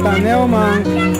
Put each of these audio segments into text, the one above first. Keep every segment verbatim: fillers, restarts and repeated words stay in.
Daniel Mang.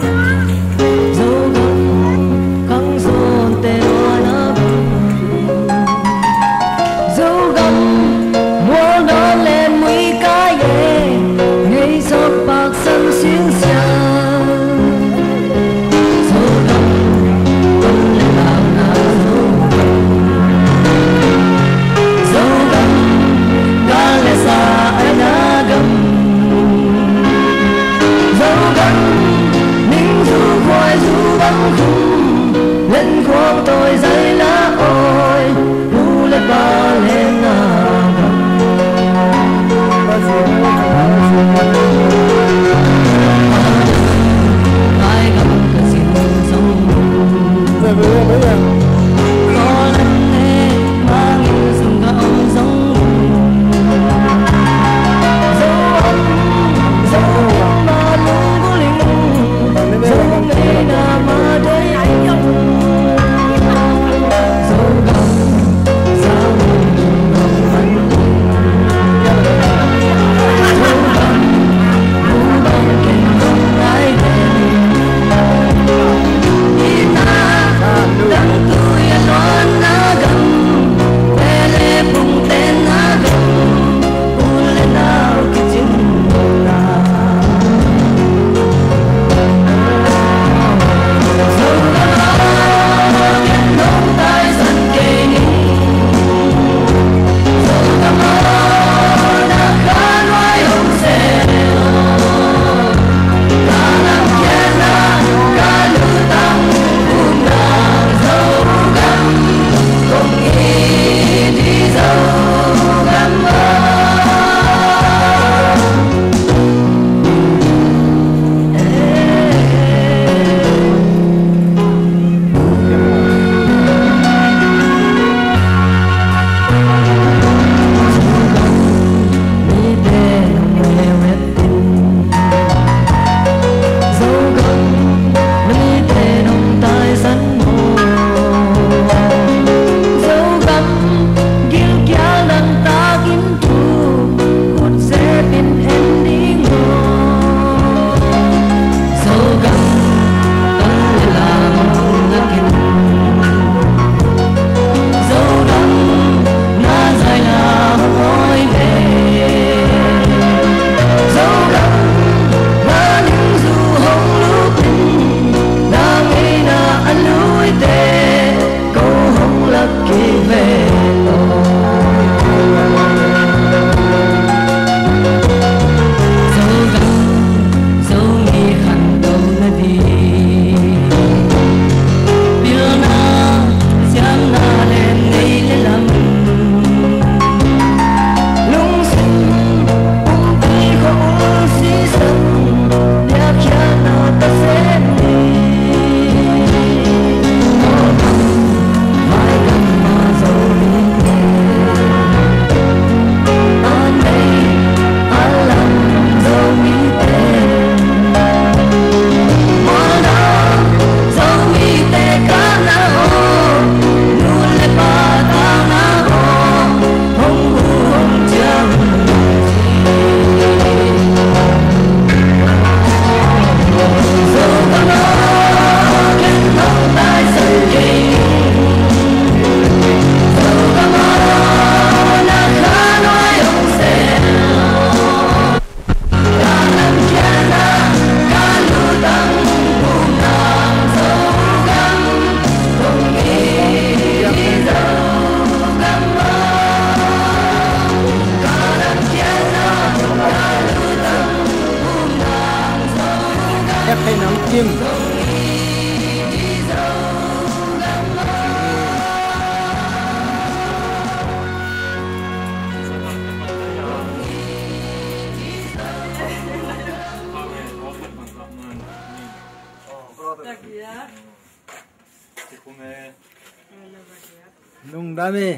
Lungdam hi.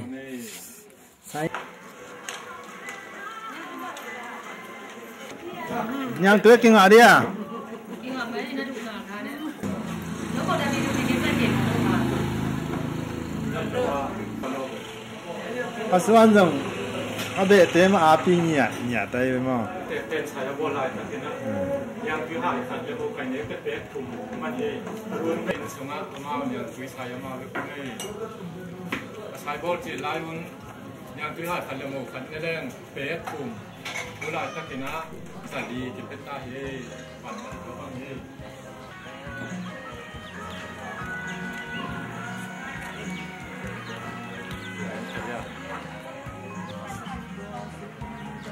Sai. Niangtui kingah dia. Pasuan zong a behte mah api ngiat ngiat ai maw. Teten sai a bawl laitakin ah, niangtui hai khat le mo kai nek pek thum man hi. Run pen sungah amau niangtui sai amau le kum hi. A sai bawl cil lai un niangtui hai khat le mo khat ne leng pek thum. Tu laitakin ah zali kipia ta hi. Pan pan ko bang hi.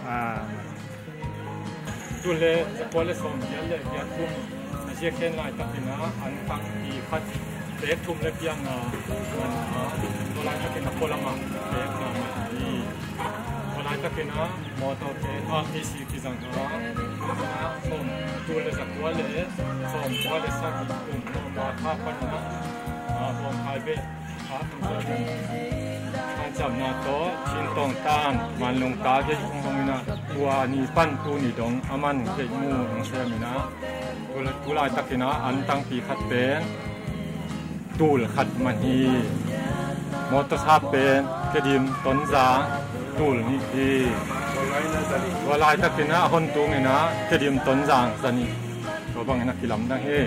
Ah. Tu le zakua le sawm giat le giat thum a ziak hen laitakin ah an tangpi khat pek thum le piang a man a, tua laitakin ah pualam ah pek na man hi. Tua laitakin ah mawtawte a P C kizang a, sawm tul le zakua le sawm kua le sagih kum November kha pan a, a, hawmkhai beh kha kum sagih. Hanciamna tawh Chin Tawng Tan Manlung ta gei hong hong in ah, tua ni pan tu ni dong a man gei mu hong sem in ah, tu lai, tu laitakin ah an tangpi khat pen tul khat man hi. Mawtaw sap pen Kedim Tonzang tul nih hi. Tua laitakin ah a hon tung in ah Kedim Tonzang za nih. Tua bangin a kilamdang hi.